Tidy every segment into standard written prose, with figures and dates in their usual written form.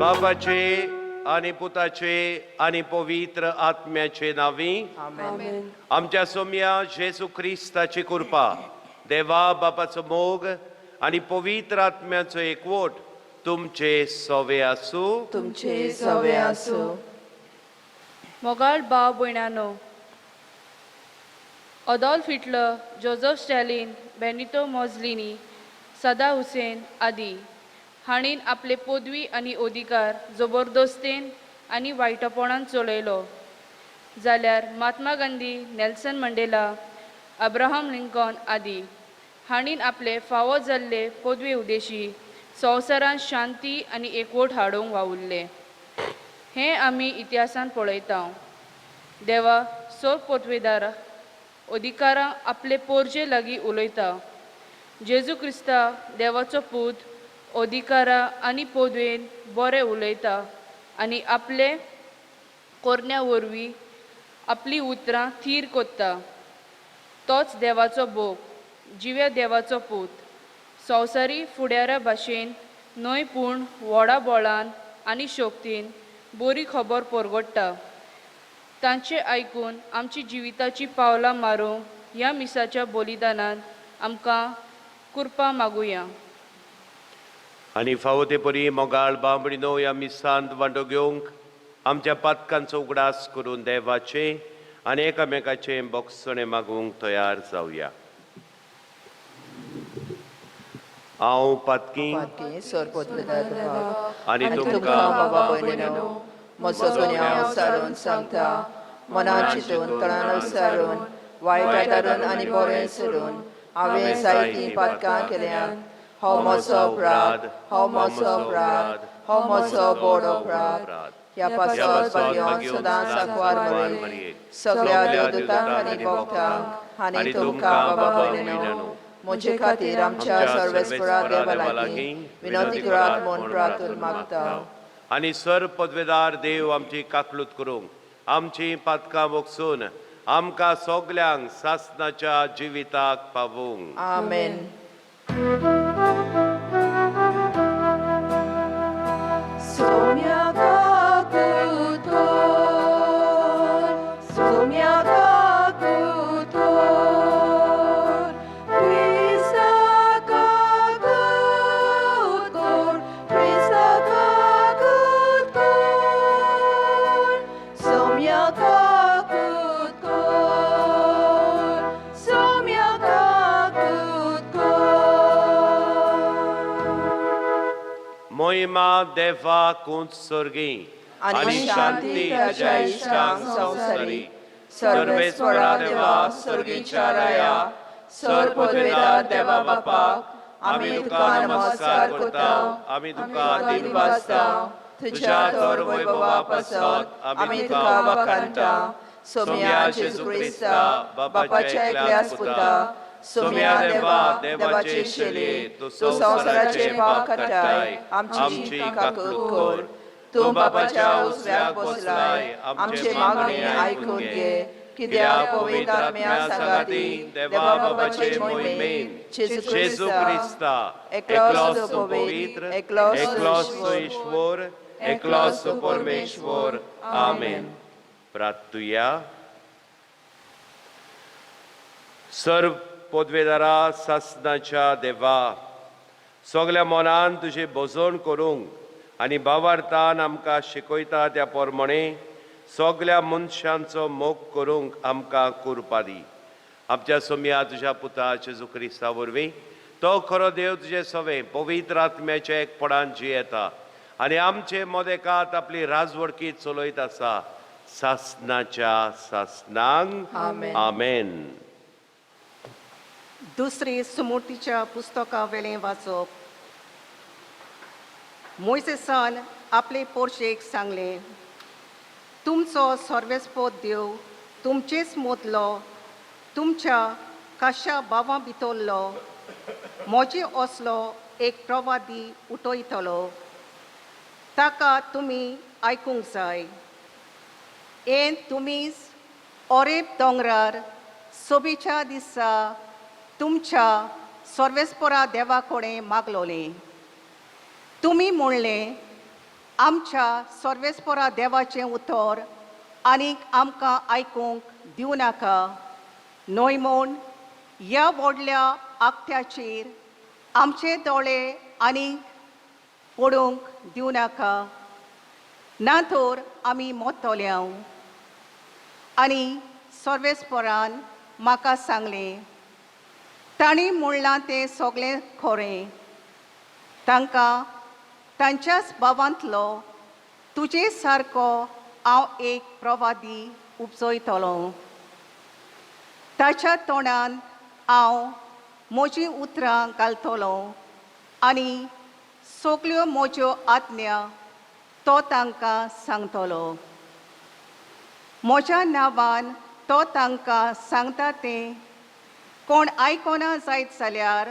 बापाचे आनी पुताचे आनी पवित्र आत्म्याचे नांवी. आमेन. आमच्या सोम्या जेजू क्रिस्ताची कृपा, देवा बापाचो मोग आनी पवित्र आत्म्याचो एकवट तुमचे सवे आसूं. तुमचे सवे आसूं. मोगाळ भाव भयणानो, Adolf Hitler, Joseph Stalin, Benito Mussolini, Saddam Hussein आदी हांणी आपले पदवी आनी अधिकार जबरदस्तेन आनी वायटपणान चलयलो, जाल्यार Mahatma Gandhi, Nelson Mandela, Abraham Lincoln आदी हांणी आपले फावो जाल्ले पदवे उदेशी संवसारांत शांती आनी एकवट हाडूंक वावुरले. हें आमी इतिहासान पळयता. देवा सोर पदवेदार अधिकारां आपले पोरजे लागीं उलयता. जेजू क्रिस्ता देवाचो पूत अधिकारा आनी पदवेन बरें उलयता आनी आपले कोरण्या वरवीं आपलीं उतरां थीर कोत्ता. तोच देवाचो भोग, जिव्या देवाचो पूत, संवसारी फुडाऱ्या भाशेन न्हय, पूण व्हडा बळान आनी शक्तीन बरी खबर परगट्टा. तांचें आयकून आमची जिविताची पावलां मारूंक ह्या मिसाच्या बलिदानान आमकां कृपा मागुया. आनी फावो ते परी मोगाळ बांबडीनो, ह्या मिसांत वांटो घेवंक आमच्या पातकांचो उगडास करून देवाचे आनी एकामेकाचें बोगसणें मागूंक तयार जावया. हांव पातकी पातकी सोर देवा आनी आनी तुमकां तुमकां बाबा भयणीनो म्हजो गुन्यांव सारून सांगता. मनान चिंतून, तणान सारून, वायट धरून आनी बरें सोडून हांवें जायतीं पातकां केल्यांत. हो म्हजो अपराध, हो म्हजो अपराध, हो म्हजो बोड अपराध. ह्या पासत भाग्योन सदां सांकवार मरयेक, सगळ्या देवदूतांक आनी भक्तांक आनी तुमकां बाबा भयणीनो म्हजे खातीर आमच्या सर्वेस्परा देवा लागीं विनंती करात म्हूण प्रार्थना मागता. आनी सर पदवेदार देव आमची काकलूत करूंक, आमची पातकां बोगसून आमकां सगल्यांक सासनाच्या जिविताक पावूंक. आमेन. सोम्या काकुतोर, सोम्या काकुतोर, क्रिस्ता काकुतोर, क्रिस्ता काकुतोर, सोम्या काकुतोर, सोम्या काकुतोर. मोहिमा देवा कुंच स्वर्गी आनी शांती ताच्या इश्टांक संवसारी. सर्वेस्परा देवा, स्वर्गीच्या राया, सर पदवेदार देवा बापाक आमी तुका नमस्कार करता. आमी तुका दिनवासता. तुझ्या थोर वैभवा पासत आमी तुका वाखाणटा. सोम्या जेजू क्रिस्ता, बापाच्या एकल्याच पुता, सोम्या देवा, देवाचे शेले, तूं संवसाराचे पाप काडटाय, आमची काकूत कर. तूं बापाच्या उजव्याक बसलाय, आमचे मागणे आयकून घे. कित्याक पवित्र आत्म्या सांगाती देवा बापाचे मोहिमेन जेजू क्रिस्ता, एकलोच तूं पवित्र, एकलोच तूं ईश्वर, एकलोच तूं परमेश्वर. आमेन. प्रार्थुया. सर्व पदवेदारा, सासनाच्या देवा, सगल्या मनान तुजें भजन करूंक आनी भावार्थान आमकां शिकयता त्या प्रमाणे सगल्या मनशांचो मोग करूंक आमकां कुरपा दी. आमच्या सोम्या तुज्या पुता जेजू क्रिस्ता वरवीं, तो खरो देव, तुजे सवे पवित्र आत्म्याच्या एकपणान जियेता आनी आमचे मदेकात आपली राजवडकी चलयत आसा सासनाच्या सासनांक. आमेन. आमेन. दुसरी सुमूर्तीच्या पुस्तका वेलें वाचप. मोयसेसान आपले पोरशेक सांगलें, तुमचो सर्वेस्पोत देव तुमचेच मोदलो तुमच्या काशा भावां भितरलो म्हजे असलो एक प्रवादी उठयतलो. ताका तुमी आयकूंक जाय. हें तुमीच ओरेब दोंगरार सोबीच्या दिसा तुमच्या सर्वेस्परा देवा कडेन मागलोलें. तुमी म्हणलें, आमच्या सर्वेस्परा देवाचें उतर आनीक आमकां आयकूंक दिवं नाका न्हय म्हूण ह्या व्हडल्या आकट्याचेर आमचे दोळे आनीक पडूंक दिवं नाका ना तर आमी मोतोले. आनी सर्वेस्परान म्हाका सांगलें तांणी म्हणलां तें सगळें खरें. तांकां तांच्याच भावांतलो तुजे सारको हांव एक प्रवादी उपजयतलो. ताच्या तोंडान हांव म्हजीं उतरां घालतलो आनी सगल्यो म्हज्यो आज्ञा तो तांकां सांगतलो. म्हज्या नांवान तो तांकां सांगता तें कोण आयकना जायत जाल्यार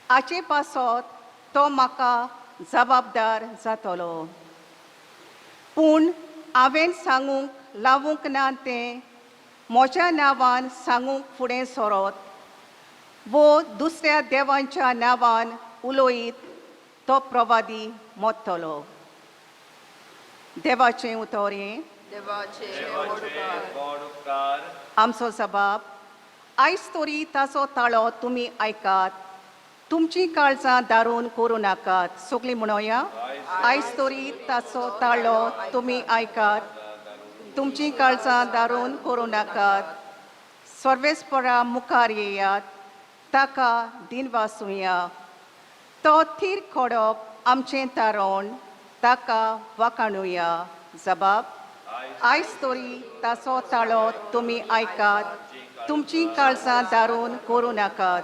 हाचे पासत तो म्हाका जबाबदार जातलो. पूण हांवें सांगूंक लावूंक ना तें म्हज्या नांवान सांगूंक फुडें सरत वो दुसऱ्या देवांच्या नांवान उलोयत तो प्रवादी मोडटलो. देवाचें उतर हें. देवाचे व्हड उपकार. आमचो जबाब आयज तरी ताचो ताळो तुमी आयकात. तुमचीं काळजां दारून करूं नाकात. सगळीं म्हणोया आयज तरी ताचो ताळो तुमी आयकात. तुमचीं काळजां दारून करूं नाकात. सर्वेस्परा मुखार येयात ताका दिनवासुया. तो थीर खोडप आमचें तारण ताका वाखाणुया. जबाब आयज तरी ताचो ताळो तुमी आयकात. तुमचीं काळजां दारून करूं नाकात.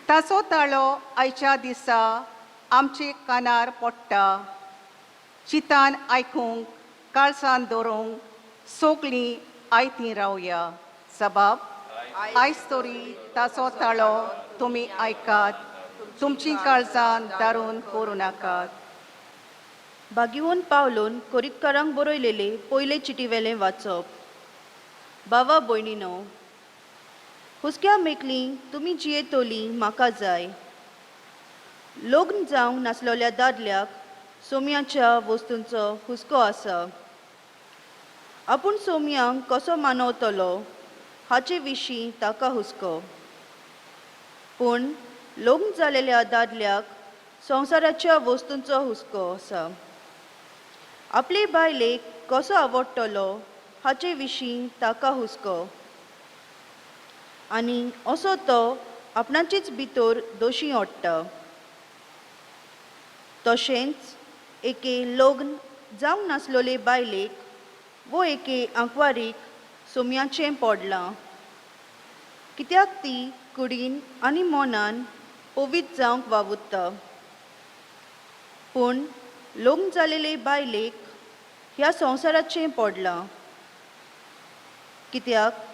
ताचो ताळो आयच्या दिसा आमचे कानार पडटा. चितान आयकूंक काळजान दवरूंक सगळीं आयतीं रावया. जबाब आयज तरी ताचो ताळो तुमी आयकात. तुमचीं काळजां दारून करूं नाकात. बागिवून पावलून कोरीतकारांक बरयलेले पयले चिटीवेलें वाचप. बाबा भयणीनो, हुसक्या मेकली तुमी जियेतोली म्हाका जाय. लग्न जावंक नासलेल्या दादल्याक सोम्याच्या वस्तूंचो हुस्को आसा. आपूण सोम्यांक कसो मानवतलो हाचे विशीं ताका हुस्को. पूण लग्न जालेल्या दादल्याक संवसाराच्या वस्तूंचो हुस्को आसा. आपले बायलेक कसो आवडटलो हाचे विशीं ताका हुस्को आनी असो तो आपणाचेच भितर दोशी ओडटा. तशेंच एके लग्न जावंक नासलेले बायलेक वो एके आंकवारीक सोम्याचें पडलां कित्याक ती कुडीन आनी मनान पवित्र जावंक वावुरता. पूण लग्न जालेले बायलेक ह्या संवसाराचें पडलां कित्याक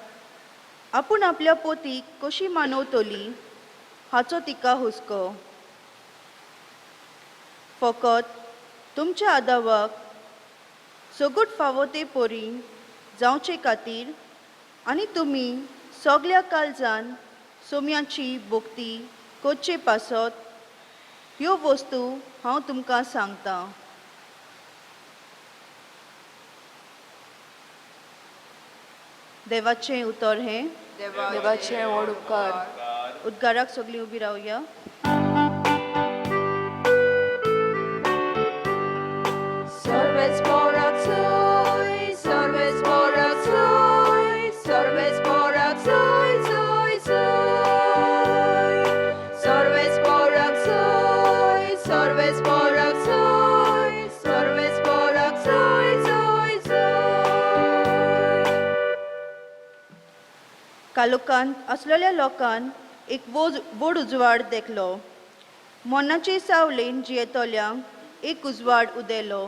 आपूण आपल्या पोतीक कशी मानवतली हाचो तिका हुस्को. फकत तुमच्या आदावाक सगूट फावो ते परी जावचे खातीर आनी तुमी सगल्या काळजान सोम्याची भक्ती करचे पासत ह्यो वस्तू हांव तुमकां सांगतां. देवाचें उतर हें. देवाचे व्हड उपकार. उद्गाराक सगळीं उबी रावया. सर्वेस पोराक सोय, सर्वेस पोराक सोय, सर्वेस पोराक सोय, सोय, सोय. सर्वेस पोराक सोय, सर्वेस पोराक सोय, सर्वेस पोराक सोय, सोय, सोय. कालोकांत आसलेल्या लोकान एक व्हड उजवाड देखलो. मनाचे सावलेन जियेतल्यांक एक उजवाड उदेलो.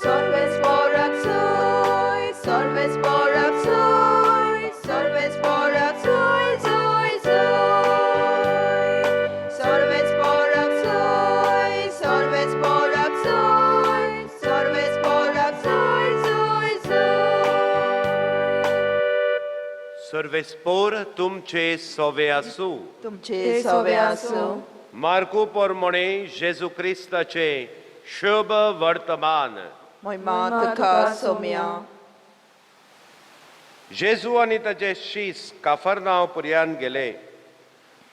सर्वेस पोराक सोय, सर्वेस पोराक सोय, सर्वेस पोराक सोय, सोय, सोय. सर्वेस पोराक सोय, सर्वेस पोराक सोय, सर्वेस पोराक सोय, सोय, सोय. सर्वेस्पोर तुमचे सोवे आसूं. तुमचे सवे आसूं. मार्कू पोरमोणे जेजू क्रिस्ताचे शुभ वर्तमान. मोहिमा तुका सोम्या. जेजू आनी ताचे शीस काफरनांव पुर्यान गेले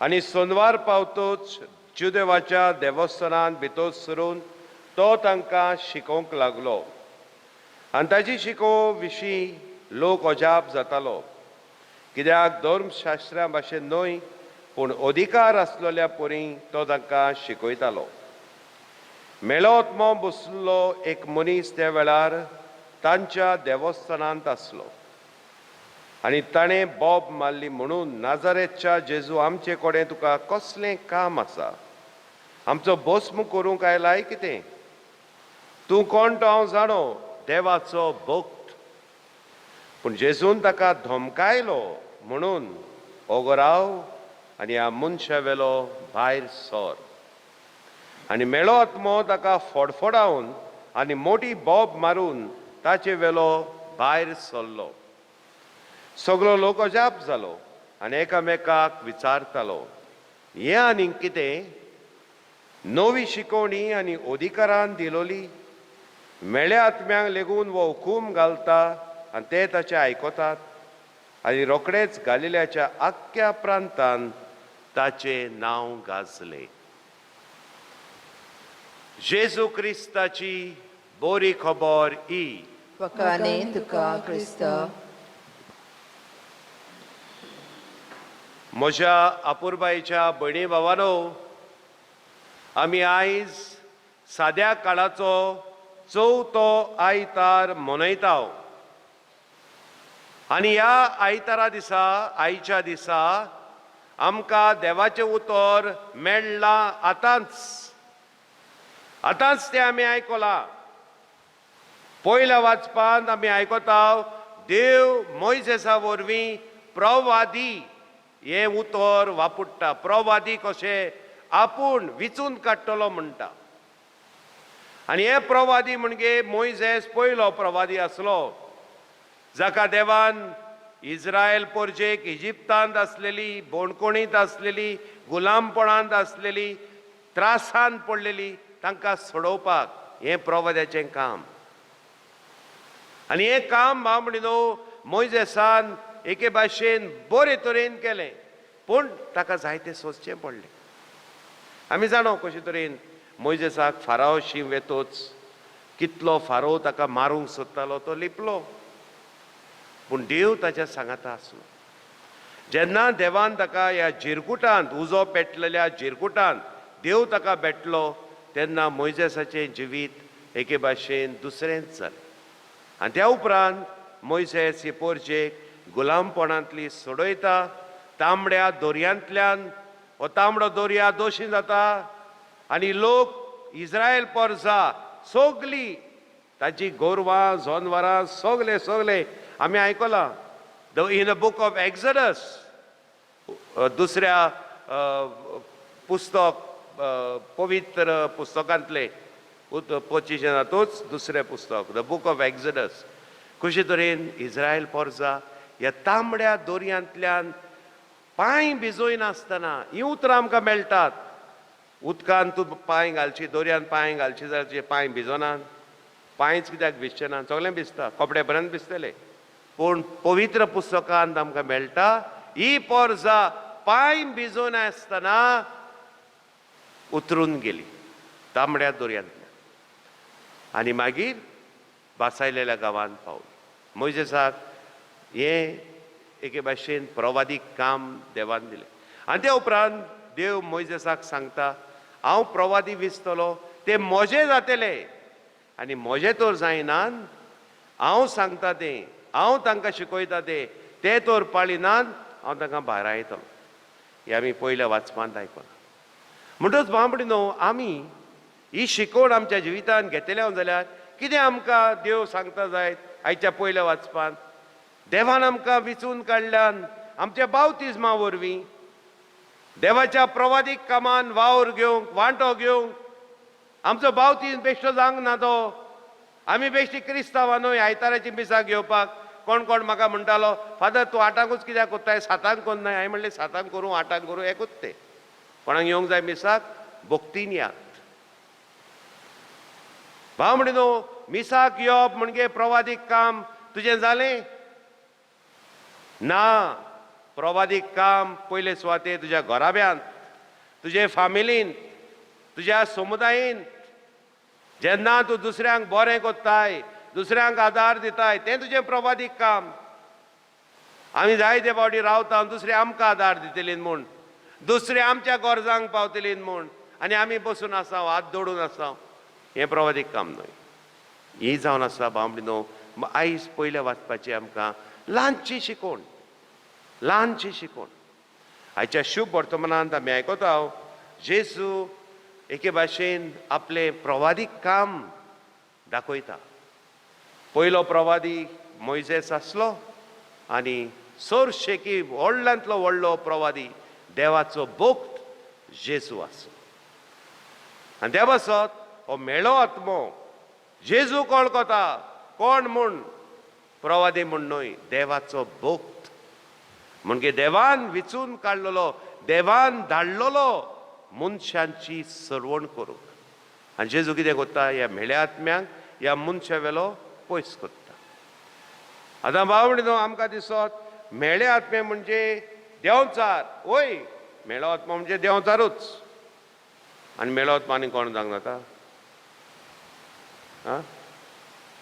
आनी सोनवार पावतोच जुदेवाच्या देवस्थानांत भितर सरून तो तांकां शिकोवंक लागलो आनी ताची शिकोव विशीं लोक अजाप जातालो, कित्याक धर्मशास्त्रा भाशेन न्हय पूण अधिकार आसलेल्या परी तो तांकां शिकयतालो. मेळो आत्मो बसलो एक मनीस त्या वेळार तांच्या देवस्थानांत आसलो आनी ताणें बोब मारली म्हणून, नाजारेतच्या जेजू, आमचे कडेन तुका कसलें काम आसा? आमचो भस्म करूंक आयलाय कितें? तूं कोण तो हांव जाणो, देवाचो भक्त. पूण जेजून ताका धमकायलो म्हणून, ओगो राव आनी ह्या मनशा वेलो भायर सर. आनी मेळो आत्मो ताका फडफडावन आनी मोटी बोब मारून ताचे वेलो भायर सरलो. सगलो लोक अजाप जालो आनी एकामेकाक विचारतालो, हें आनीक कितें? नवी शिकवणी आनी अधिकारान दिलोली. मेळ्या आत्म्यांक लेगून हो हुकूम घालता आनी ते ताचें आयकतात. आनी रोखडेच गालिल्याच्या आख्ख्या प्रांतान ताचें नांव गाजलें. जेजू क्रिस्ताची बरी खबर ही. वकाने तुका क्रिस्ता. म्हज्या अपुरबायेच्या भयणी भावानो, आमी आयज साद्या काळाचो चवथो आयतार मनयता आनी ह्या आयतारा दिसा, आयच्या दिसा आमकां देवाचें उतर मेळ्ळां. आतांच आतांच तें आमी आयकलां. पयल्या वाचपांत आमी आयकता, देव मोयजेसा वरवीं प्रवादी हें उतर वापरता. प्रवादी कशें आपूण विचून काडटलो म्हणटा. आनी हे प्रवादी म्हणजे मोयजेस पयलो प्रवादी आसलो, जाका देवान इस्रायल पोरजेक इजिप्तांत आसलेली, बोणकोणींत आसलेली, गुलामपणांत आसलेली, त्रासांत पडलेली तांकां सोडोवपाक हें प्रवाद्याचें काम. आनी हें काम भाव म्हणिनो मोयजेसान एके भाशेन बरे तरेन केलें, पूण ताका जायतें सोंसचें पडलें. आमी जाणो कशे तरेन मोयजेसाक फारावशी वेतोच कितलो फारो ताका मारूंक सोदतालो, तो लिपलो, पूण देव ताच्या सांगाता आसलो. जेन्ना देवान ताका ह्या जिरकुटांत, उजो पेटलेल्या जिरकुटांत देव ताका भेटलो, तेन्ना मोयजेसाचें जिवीत एके भाशेन दुसरेंच जालें. आनी त्या उपरांत मोयजेस हे पोरजेक गुलामपणांतली सोडयता. तांबड्या दोरयांतल्यान, हो तांबडो दर्या दोशी जाता आनी लोक इस्रायल पोरसा सगली ताची गोरवां जनवरां सगले सगले आमी आयकलां the in the book of Exodus, दुसऱ्या पुस्तक पवित्र पुस्तकांतलें 25 तोच दुसरें पुस्तक, the book of Exodus, कशे तरेन इस्रायल पोरसा ह्या तांबड्या दोरयांतल्यान पांय भिजयनासतना, हीं उतरां आमकां मेळटात. उदकान तूं पांय घालची, दर्यान पांय घालची जाल्यार तुजे पांय भिजनात? पांयच कित्याक भिजचे ना? सगळें भिजता, कपडे पर्यंत भिजतले. पूण पवित्र पुस्तकांत आमकां मेळटा, ही पोरसा पांय भिजयनासतना उतरून गेली तांबड्या दर्यांतल्यान आनी मागीर बासायलेल्या गांवांत पावली. मोयजेसाक हें एके भाशेन प्रवादीक काम देवान दिलें. आनी त्या उपरांत देव मोयजेसाक सांगता, हांव प्रवादी विसतलो, ते म्हजे जातले आनी म्हजें तर जायनात, हांव सांगता तें, हांव तांकां शिकयता तें ते तर पाळिनात, हांव तांकां भायरायतलो. हें आमी पयल्या वाचपांत आयकलां. म्हणटच भाव न्हू, आमी ही शिकवण आमच्या जिवितांत घेतल्या जाल्यार कितें आमकां देव सांगता जायत आयच्या पयल्या वाचपांत? देवान आमकां विचून काडल्यान आमच्या बावतिज्मा वरवीं देवाच्या प्रवादीक कामान वावर घेवंक, वांटो घेवंक. आमचो बावतीज बेश्टो जावंक ना तो. आमी बेश्टी क्रिस्तांवां न्हय आयताराची मिसाक घेवपाक. कोण कोण म्हाका म्हणटालो, फादर, तूं आठांकूच कित्याक कोत्ताय, सातांक कोन्नाय? हांवें म्हणलें, सातांक करूं, आठांक करूं, एकूच तें. कोणाक येवंक जाय मिसाक भक्तीन यात. भाव म्हणटा न्हू मिसाक येवप म्हणजे प्रवादीक काम तुजें जालें ना. प्रवादीक काम पयले सुवाते तुज्या घराब्यांत, तुजे फामिलींत, तुज्या समुदायेंत. जेन्ना तूं दुसऱ्यांक बरें कोत्ताय, दुसऱ्यांक आदार दिताय, तें तुजें प्रवादीक काम. आमी जायते फावटी रावता दुसरे आमकां आदार दितली म्हूण, दुसरे आमच्या गरजांक पावतली म्हूण, आनी आमी बसून आसा, हात दोडून आसा. हें प्रवादीक काम न्हय. ही जावन आसा भावंडी न्हू आयज पयलें वाचपाचें आमकां ल्हानशी शिकवण, ल्हानशी शिकवण. आयच्या शुभ वर्तमानांत आमी आयकता जेजू एके भाशेन आपलें प्रवादीक काम दाखयता. पयलो प्रवादी मोयजेस आसलो आनी चडशे की व्हडल्यांतलो व्हडलो प्रवादी देवाचो भक्त जेजू आसलो. आनी त्या पासत हो मेळो आत्मो जेजू वळखता कोण म्हूण, प्रवादी म्हूण न्हय, देवाचो भक्त म्हणजे देवान विचून काडलेलो, देवान धाडलेलो मनशांची सरवण करूंक. आनी जेजू कितें करता, ह्या म्हेळ्या आत्म्यांक ह्या मनशा वेलो पयस करता. आतां बावडी न्हू आमकां दिसत म्हेळे आत्मे म्हणजे देंवचार. वय, म्हेळो आत्मो म्हणजे देंवचारूच. आनी म्हेळो आत्मा आनी कोण जावंक जाता? आं,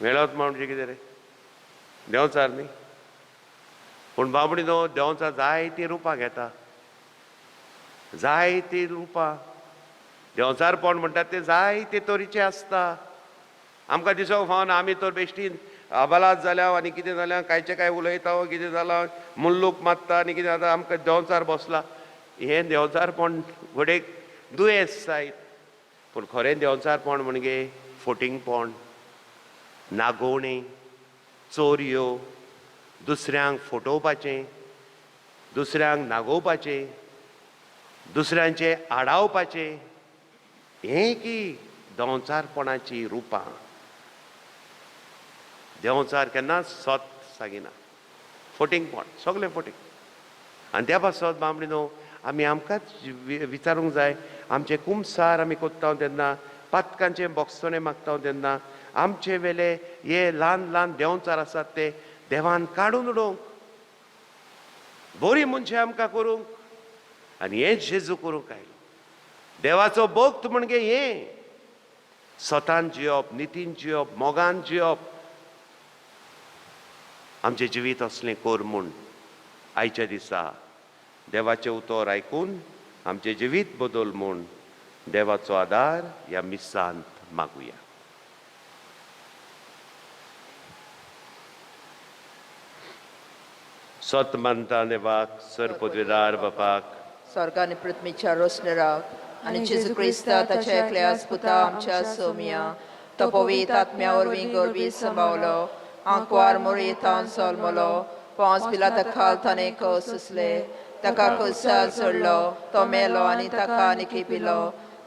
म्हेळो आत्मा म्हणजे कितें रे? देंवचार न्ही. पूण बाबडी न्हू देंवचार जायतीं रुपां घेता, जायतीं रुपां. देंवचारपण म्हणटात तें जायते तरेचें आसता. आमकां दिसोंक फावना, आमी तर बेश्टीन अबलाद जाल्या आनी कितें जाल्या, कांयचें कांय उलयता, कितें जालां, मुल्लूक मारता आनी कितें जाता, आमकां देंवचार बसला. हें देंवचारपण घडयेक दुयेंस जायत, पूण खरें देंवचारपण म्हणजे फोटिंगपण, नागोवणें, चोरयो, दुसऱ्यांक फटोवपाचें, दुसऱ्यांक नागोवपाचें, दुसऱ्यांचें आडावपाचें, हें की देंवचारपणाचीं रुपां. देंवचार केन्नाच सत सांगिना, फोटिंगपण, सगळें फोटींग. आनी त्या पासत बामणी न्हू आमी आमकांच विचारूंक जाय, आमचे कुमसार आमी कोत्ता तेन्ना, पातकांचें बोगसणें मागता तेन्ना, आमचे वेले हे ल्हान ल्हान देंवचार आसात ते देवान काडून उडोवंक, बरीं मनशां आमकां करूंक. आनी हें जेजू करूंक आयलो. देवाचो भक्त म्हणजे हें सतान जियोप, नितीन जियोप, मोगान जियोप. आमचें जिवीत असलें कर म्हूण आयच्या दिसा देवाचें उतर आयकून आमचें जिवीत बदल म्हूण देवाचो आदार ह्या मिसांत मागुया. सत मानता देवाक, सर पदवेदार बापाक, स्वर्ग आनी पृथ्वीच्या रोसणराक आनी जेजू क्रिस्ता ताच्या एकल्या पुता आमच्या सोमिया, तो पवित्र आत्म्या वरवीं गोरवी सांबावलो, आंकवार मोरी तावन सोलमलो, पोंस पिलाता खाल ताणें सोसले, ताका कुसार सोडलो, तो मेलो आनी ताका आनी पिलो,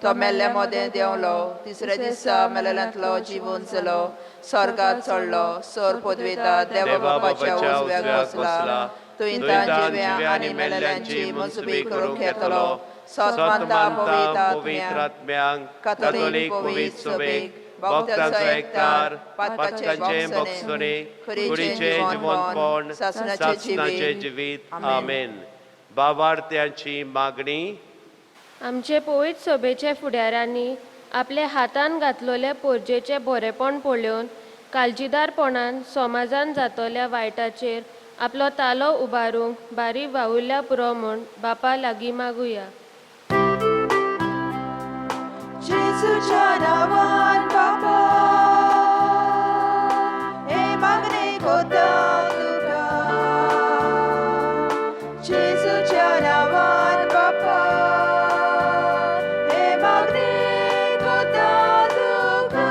तो मेल्ले मोदें देंवलो, तिसऱ्या दिसा मेलेल्यांतलो जिवून जालो, स्वर्गात चडलो, सोर पदवेता देवा बापाच्या उजव्याक बसला, तुवें जिव्या आनी मेल्ल्यांची मनसुबी करूंक येतलो. सत मानता पवित्र आत्म्यांक, कातोलीक पवित्र सभेक, भक्तांचो एकतार, पातकांचें बोगसणें, कुडीचें जिवनपण, सासणाचें जिवीत. आमेन. बाबार्थ्यांची मागणी. आमचे पवित्र सभेचे फुडाऱ्यांनी आपल्या हातान घातलेले पोरजेचें बरेपण पळोवन काळजीदारपणान समाजान जातल्या वायटाचेर आपलो तालो उबारूंक बारी वावुरल्या पुरो म्हूण बापा लागीं मागुया. जेजूच्या नांवान बापा, हे मागणें कोता तुका. जेजूच्या नांवान बापा, हे मागणें कोता तुका.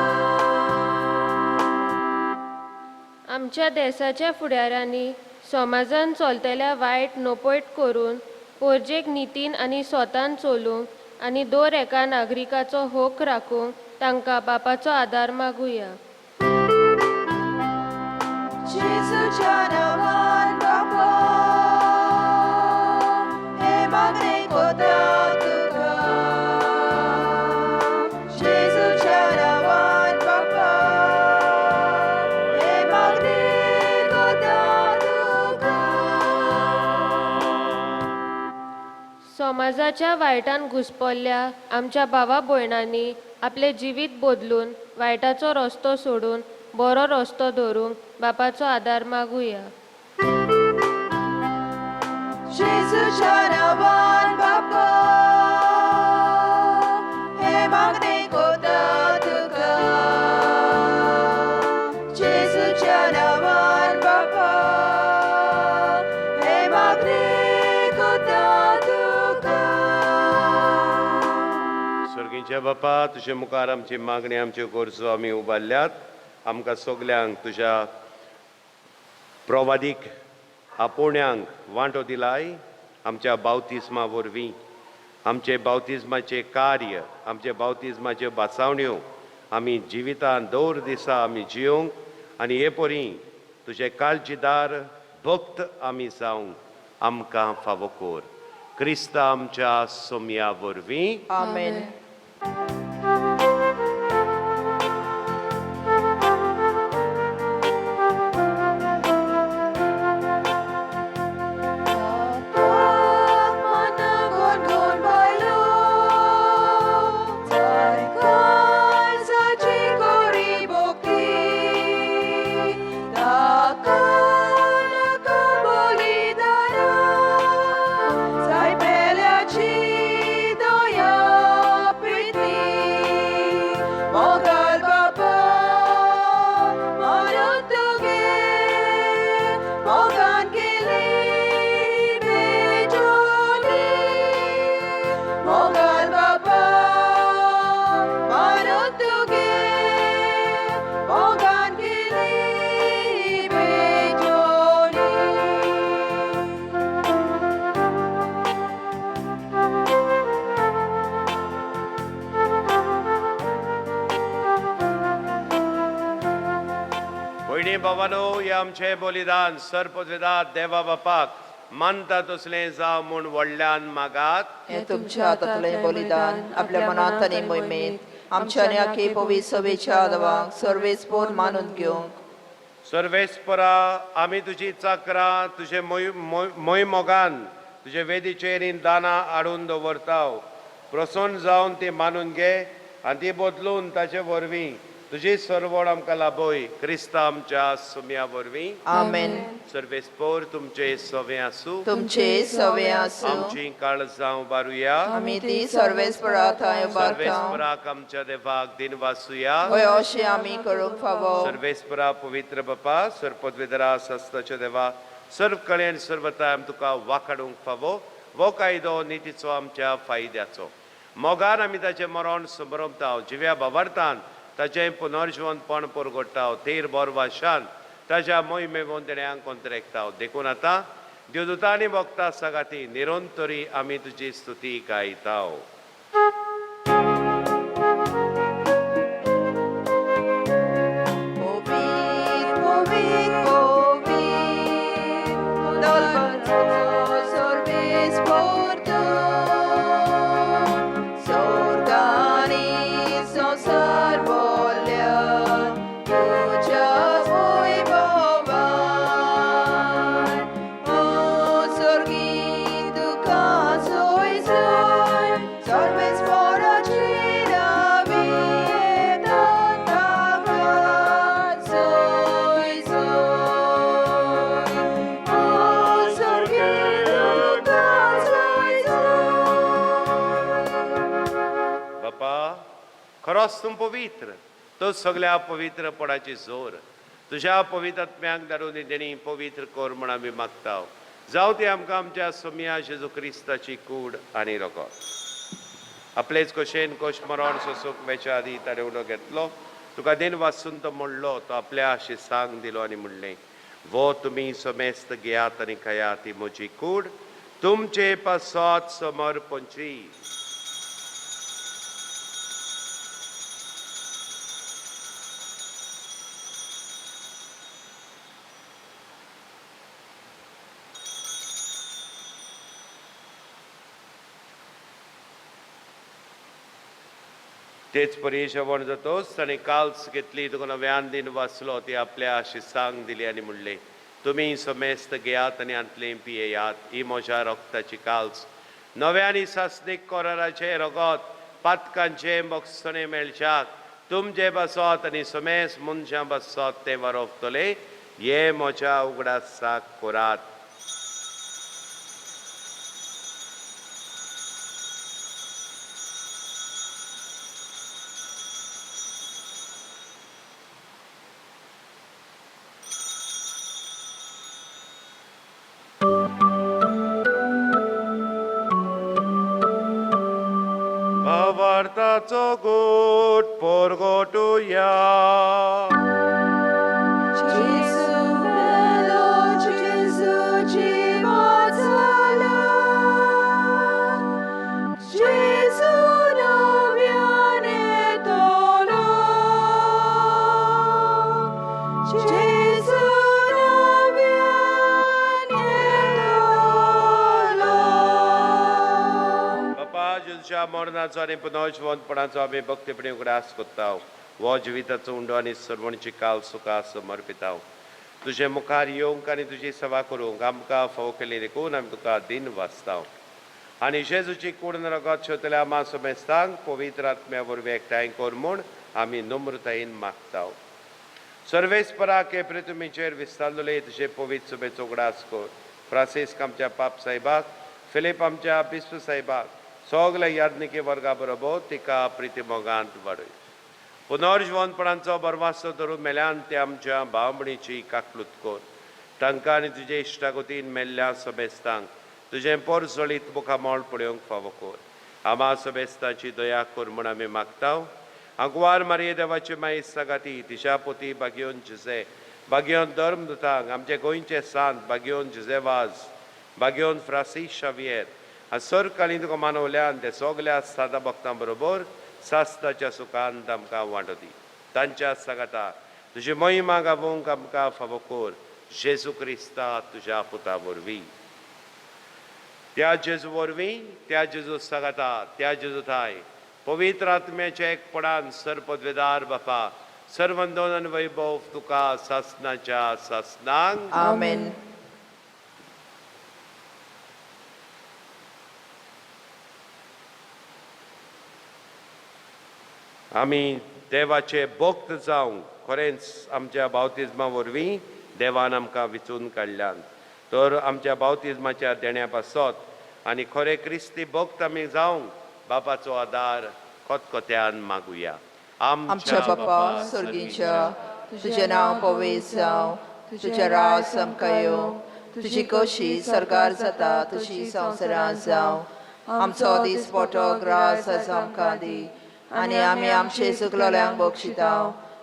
आमच्या देसाच्या फुडाऱ्यांनी समाजान चलतल्या वायट नोपयट करून पोरजेक नितीन आनी स्वतान चलूंक आनी दर एका नागरिकाचो होक राखूंक तांकां बापाचो आदार मागुया. जेजूच्या नांवान बापा, हे मागणें कोता तुका. समाजाच्या वायटान घुस्पल्ल्या आमच्या भावा भयणांनी आपलें जिवीत बदलून वायटाचो रस्तो सोडून बरो रस्तो धरूंक बापाचो आदार मागुया. जेजूच्या नांवान बापा, हे मागणें कोता तुका. जेजूच्या नांवान बापा, हे मागणें कोता तुका. सर्गीच्या बापा, तुजे मुखार आमची मागणी, आमच्यो गरजो आमी उबारल्यात. आमकां सगल्यांक तुज्या प्रवादीक आपोवण्यांक वांटो दिलाय. आमच्या बावतिज्मा वरवीं आमचे बावतिज्माचें कार्य, आमचे बावतिज्माच्यो भासावण्यो आमी जिवितान दवर दिसा आमी जियोंक आनी हे परी तुजे काळजीदार भक्त आमी जावंक आमकां फावो कर. क्रिस्ता आमच्या सोमया वरवीं. आमेन. मोगाल बापा म्हणून तुगे मोगान केली भेटोली. मोगाल बापा म्हणून तुगे मोगान केली भेटोली. भयणी बाबानो, हे आमचें बलिदान सर्पवेदा देवा बापाक मानता तसलें जावं म्हूण व्हडल्यान मागात. हें तुमच्या हातांतलें बलिदान आपल्या मनांत आनी मोहिमेंत आमच्या आनी आखे पवित्र सभेच्या आदवांक सर्वेस्पोर मानून घेवंक. सर्वेस्परा, आमी तुजी चाकरां तुजे मोय मोय मोगान तुजे वेदीचेर हीं दानां हाडून दवरताव. प्रसन्न जावन ती मानून घे आनी ती बदलून ताचे वरवीं तुजी सरवळ आमकां लाभय. क्रिस्ता आमच्या सुम्या वरवीं. आमेन. सर्वेस्पोर तुमचे सवे आसूं. तुमचे सवे आसूं. आमची काळजां उबारुया. आमी ती सर्वेस्परा थंय उबारता. सर्वेस्पराक आमच्या देवाक दिन वासुया. हय, अशें आमी करूंक फावो. सर्वेस्परा, पवित्र बापा, सर्पद्वेदरा सस्ताच्या देवा, सर्व कळेन सर्वताय तुका वाखाडूंक फावो वो कायदो नितीचो आमच्या फायद्याचो. मोगान आमी ताचें मरण समरमताव, जिव्या बाबार्थान ताचें पुनर्जिवनपण परगडटाव, तेर बोरवाशान ताच्या मोहिमेवन देण्यांक कोंतरेकताव. देखून आतां देवदूतांनी भोगता सगाती निरंतरी आमी तुजी स्तुती गायताव. पवित्र पवित्र पवित्र दलबंचो सर्वेस्पोर तूं. स्वर्गानी संवसार भरल्यात तुज्या वैभवान. ओ स्वर्गी तुका सोय सोय सर्वेस्पोराची नावी येता ताका सोय सोय. ओ स्वर्गी तुका सोय सोय. बापा, खरोच तूं पवित्र, तो सगल्या पवित्रपणाची जोर. तुज्या पवित्र आत्म्याक धाडून ही देणी पवित्र कर म्हण आमी मागता. जावं ती आमकां आमच्या सोमया जेजू क्रिस्ताची कूड आनी रगत. आपलेच कशेन कोश मरण सोसूंक वेच्या आदी ताणें उलो घेतलो, तुका देन वाचून तो म्हणलो, तो आपल्या शिसांक दिलो आनी म्हणलें, वो तुमी समेस्त घेयात आनी खायात, ती म्हजी कूड तुमचे पासत समर्पणची. तेच परी जेवण जातोच ताणें काल्स घेतली, तुका नव्यान दिन वाचलो, ती आपल्या शिसांक दिली आनी म्हणलें, तुमी समेस्त घेयात आनी हांतलें पियेयात, ही म्हज्या रक्ताची काल्स, नव्या आनी सासणीक कोराराचें रगत पातकांचें बक्षणें मेळच्याक तुमचे बसत आनी समेस मनशां बसत तें वरोवतले हे म्हज्या उगडासाक कोरात. भावार्थाचो गोट पोरगोटुया. Gesù bello, Gesù जिवाचला, Gesù नव्याने तोलो, Gesù नव्याने तोलो. बापा जेजूच्या मरणाचो आनी पुनर्जिवंतपणाचो आमी भक्तीपणी उगडास कोत्ता. हो जिविताचो उंडो आनी सर्वणची काल सुखा समर्पिताव. तुजे मुखार येवंक आनी तुजी सेवा करूंक आमकां फावो केली देखून आमी तुका दिन वाचताव. आनी जेजूची कूड रगत शेवतल्या आमा समेस्तांक पवित्र आत्म्या वरवीं एकठांय कर म्हूण आमी नम्रतायेन मागताव. सर्वेस्पराक हे पृथ्वीचेर विस्तारलेले तुजे पवित्र सभेचो उगडास कर. फ्रांसिस्क आमच्या पाप साहेबाक, फिलीप आमच्या बिस्प साहेबाक, सगल्या याज्ञिकी वर्गा बरोबर तिका प्रिती मोगांत वाडय. पुनर्जिवंतपणाचो बरवासो धरून मेल्यान ते आमच्या भावणीची काकलूत कर. तांकां आनी तुजे इश्टागतीन मेल्ल्या समेस्तांक तुजें पोरजळीत मुखामळ पळोवंक फावो कर. आमा समेस्तांची दया कर म्हूण आमी मागताव. आंकवार मारये देवाची माई सागाती, तिच्या पोती बागयोन जुजे, बागयोन धर्मदूतांक, आमचे गोंयचे सांत बागयोन जुजे वाज, बागयोन फ्रांसीस शावियर आनी सरकालीन तुका मानवल्यान ते सगल्या सादा भक्तां बरोबर सास्ताच्या सुखान आमकां वांटो दी. तांच्या सांगाता तुजी महिमा गावोवंक आमकां फावो कर, जेजू क्रिस्ता तुज्या पुता वरवीं. त्या जेजू वरवीं, त्या जेजू सांगाता, त्या जेजू थाय पवित्र आत्म्याच्या एकपणान सर्पद्वेदार बापा सर्वंदोन आनी वैभव तुका सासनाच्या सासनांक. आमेन. आमी देवाचे भक्त जावंक खरेंच आमच्या बावतिज्मा वरवीं देवान आमकां विचून काडल्यान, तर आमच्या बावतिज्माच्या देण्या पासत आनी खरे क्रिस्ती भक्त आमी जावंक बापाचो आदार खतखत्यान मागुया. आमच्या बापा सर्गीच्या, तुजें नांव पवित्र जावं, तुजें राज आमकां येवं, तुजी कशी सरकार जाता तशी संवसारांत जावं. आमचो दिसपटो ग्रास आज आमकां दी आनी आमी आमचे चुकलोल्यांक बक्षिता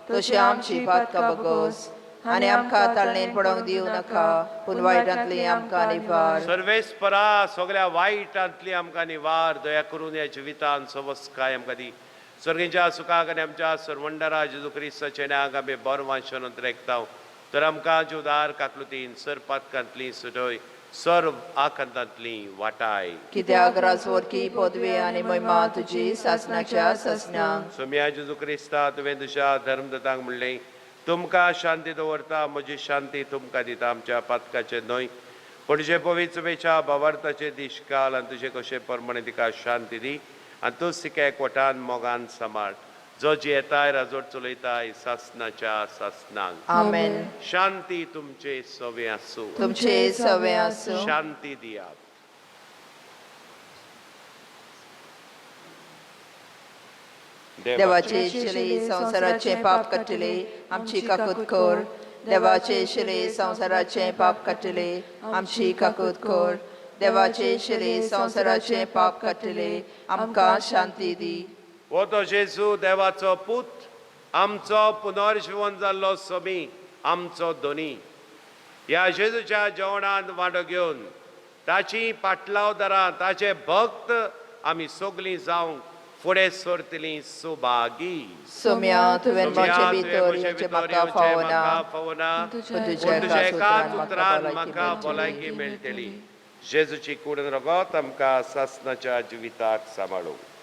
तशी आमची पातकां बगोस आनी आमकां ताळणेन पडोवंक दिवं नाका, पूण वायटांतली आमकां निवार. सर्वेस्परा सगळ्या वायटांतली आमकां निवार. दया करून ह्या जिवितान सवस्काय आमकां दी. सर्गीच्या सुखाक आनी आमच्या सर्वंडरा जेजू क्रिस्ताच्या नांवाक आमी बरो वांशून रेखताव. तर आमकां जुदार काकलुतीन सर पातकांतली सुटय, सर्व आकांतांतली वाटाय. कित्याक राजवर्की पदवी आनी महिमा तुजी सासणाच्या सासणाक. सोम्या जेजू क्रिस्ता, तुवें तुज्या धर्मदतांक म्हणलें, तुमकां शांती दवरता, म्हजी शांती तुमकां दिता. आमच्या पातकाचें न्हय पूण तुजे पवित्र सभेच्या भावार्थाचे दीश काल आनी तुजे कशे प्रमाणे तिका शांती दी आनी तूं तिका एकवटान मोगान सांबाळ, जो जियेताय राजवट चलयताय सासनाच्या सासनाक. आमेन. शांती तुमचे सवे आसूं. तुमचे सवे आसूं. शांती दियात. देवाचे शिले संवसाराचे पाप काडटले, आमची काकूत कर. देवाचे शिले संवसाराचे पाप काडटले, आमची काकूत कर. देवाचे शिले संवसाराचे पाप काडटले, आमकां शांती दी. हो तो जेजू देवाचो पूत, आमचो पुनर्जिवन जाल्लो समी, आमचो धनी. ह्या जेजूच्या जेवणांत वांटो घेवन ताची पाटलावदारां, ताचे भक्त आमी सगलीं जावंक फुडें सरतलीं सुभागी. सोम्या, तुवें म्हजे भितर येवचें म्हाका फावना, फावना, पूण पूण तुज्या तुज्या एकाच एकाच उतरान उतरान म्हाका म्हाका भलायकी भलायकी मेळटली. जेजूची कूड रगत आमकां सासनाच्या जिविताक सांबाळूं. मेळटली.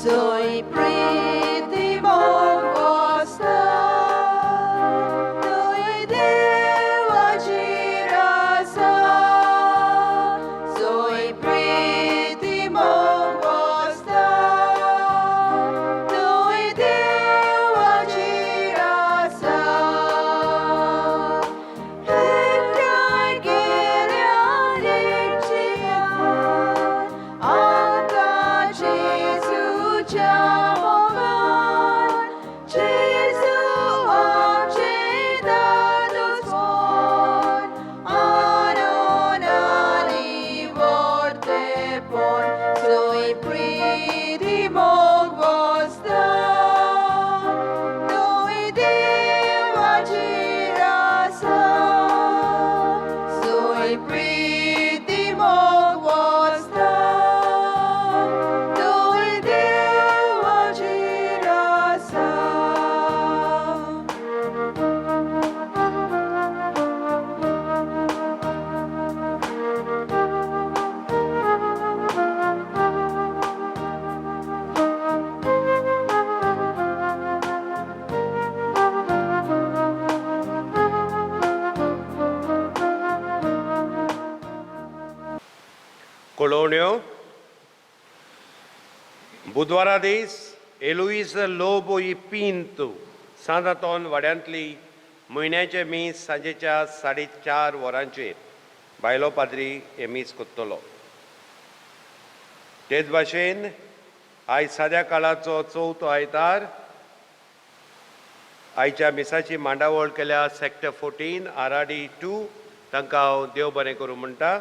जंय प्रिती मोग वसता थंय देवाची रासा जंय प्रिती मोग वसता थंय देवाची रासा एकठांय केल्या एकचियान आमकां जेजूच्या मोगान जेजू आमचें दादोसपण आनंद आनी व्हडलेपण जंय प्रिती मोग वसता थंय देवाची रासा जंय प्रिती मोग वसता थंय देवाची रासा. कळोवण्यो. बुधवारा दीस एलुईस लोबो ही पिंतू सांत आंतोन वाड्यांतली म्हयन्याचें मीस सांजेच्या 4:30 वरांचेर बायलो पाद्री हें मीस कोत्तलो. तेच भाशेन आयज साद्या काळाचो चवथो आयतार. आयच्या मिसाची मांडावळ केल्या सेक्टर 14 आराडी 2. तांकां हांव देव बरें करूं म्हणटा.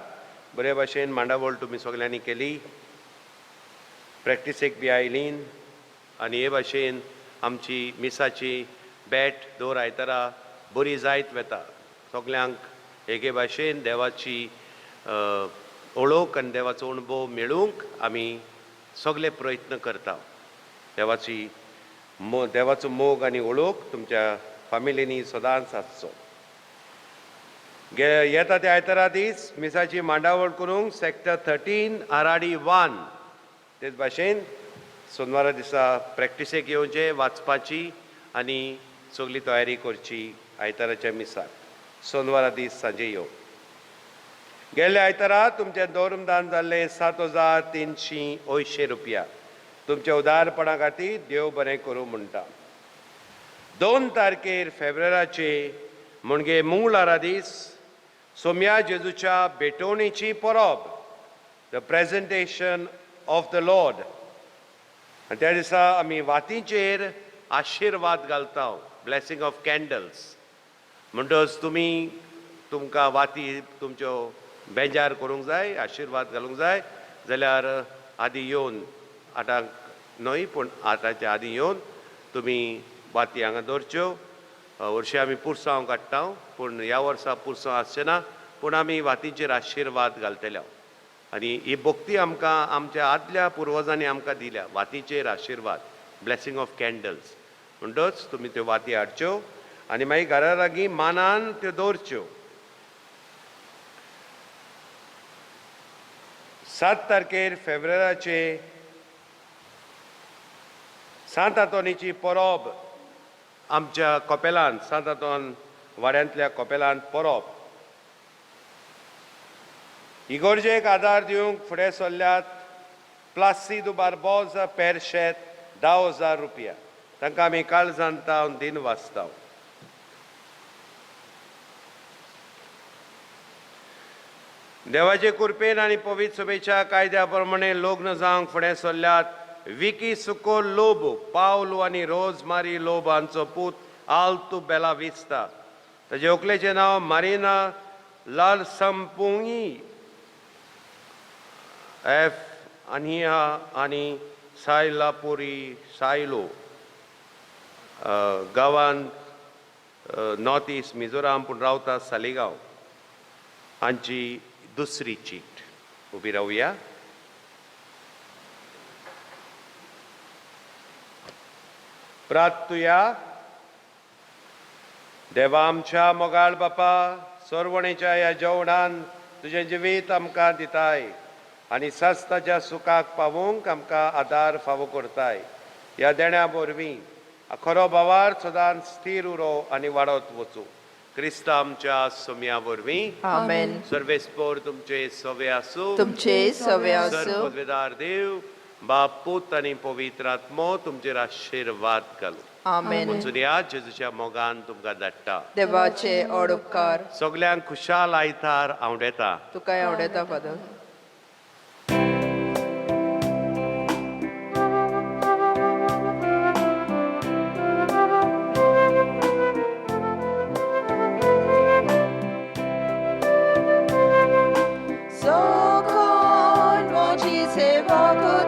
बरे भाशेन मांडावळ तुमी सगल्यांनी केली, प्रॅक्टिसेक बी आयलीन आनी हे भाशेन आमची मिसाची बेट दर आयतारा बरी जायत वता. सगल्यांक एके भाशेन देवाची ओळख आनी देवाचो अणभव मेळूंक आमी सगले प्रयत्न करता. देवाची देवाचो मोग आनी ओळख तुमच्या फामिलींनी सदांच आसचो. येता त्या आयतारा दीस मिसाची मांडावळ करूंक सेक्टर 13 आराडी 1. तेच भाशेन सोनवारा दिसा प्रॅक्टिसेक येवचें, वाचपाची आनी सगली तयारी करची आयताराच्या मिसाक. सोनवारा दीस सांजे येवं. गेल्ल्या आयतारा तुमचें दौरमदान जाल्लें 7380 रुपया. तुमच्या उदारपणा खातीर देव बरें करूं म्हणटा. 2 तारखेर फेब्रेराचे म्हणजे मंगळारा दीस सोम्या जेजूच्या भेटवणेची परब, the presentation of the Lord. आनी त्या दिसा आमी वातींचेर आशिर्वाद घालता, ब्लेसींग ऑफ कॅन्डल्स. म्हणटच तुमी तुमकां वाती तुमच्यो बेजार करूंक जाय, आशिर्वाद घालूंक जाय जाल्यार आदी येवन 8 न्हय पूण 8च्या आदी येवन तुमी वाती हांगा दवरच्यो. हरशीं आमी पुरसांव काडटा पूण ह्या वर्सा पुरसांव आसचें ना, पूण आमी वातींचेर आशिर्वाद घालतले. आनी ही भक्ती आमकां आमच्या आदल्या पुर्वजांनी आमकां दिल्या, वातीचेर आशिर्वाद, ब्लेसींग ऑफ कॅन्डल्स. म्हणटच तुमी त्यो वाती हाडच्यो आनी मागीर घरा लागीं मानान त्यो दवरच्यो. 7 तारखेर फेब्रेराचे सांत आंतोनीची परब आमच्या कोपेलान, सांत आंतोन वाड्यांतल्या कोपेलान परब. इगोर्जेक आदार दिवंक फुडें सरल्यात प्लासिदो बार्बोजा पेरशेत 10,000 रुपया. तांकां आमी काळजान तावन दिन वाचता. देवाचे कृपेन आनी पवित्र सभेच्या कायद्या प्रमाणे लग्न जावंक फुडें सरल्यात विकी सुको लोबो, पावलो आनी रोजमारी लोबो हांचो पूत आल्तू बेला विस्ता. ताजे व्हंकलेचें नांव मारिना लाल संपुंगी एफ अनिया आनी सायलापुरी सायलो, गांवांत नॉर्थ इस्ट मिझोराम पूण रावता सालिगांव. हांची दुसरी चीट. उबी रावया. प्रार्थुया. देवा आमच्या मोगाळ बापा, सरवणेच्या ह्या जेवणान तुजें जिवीत आमकां दिताय. आनी सासणाच्या सुखाक पावोवंक आमकां आदार फावो करताय. ह्या देण्या वरवीं खरो भावार सदांच स्थीर उरो आनी वाडत वचूं, क्रिस्ता आमच्या सोम्या वरवीं. आमेन. सर्वेस्पोर तुमचे सवे आसूं. तुमचे सवे सर आसूं. पदवेदार देव बाप, पूत आनी पवित्र आत्मो तुमचेर आशिर्वाद घालूं. आमेन. वचून या, जेजूच्या मोगान तुमकां धाडटा. देवाचे ओड उपकार. सगल्यांक खुशाल आयतार आवडेता. तुकाय आवडता फादर. सोकोन मोजी सेवा.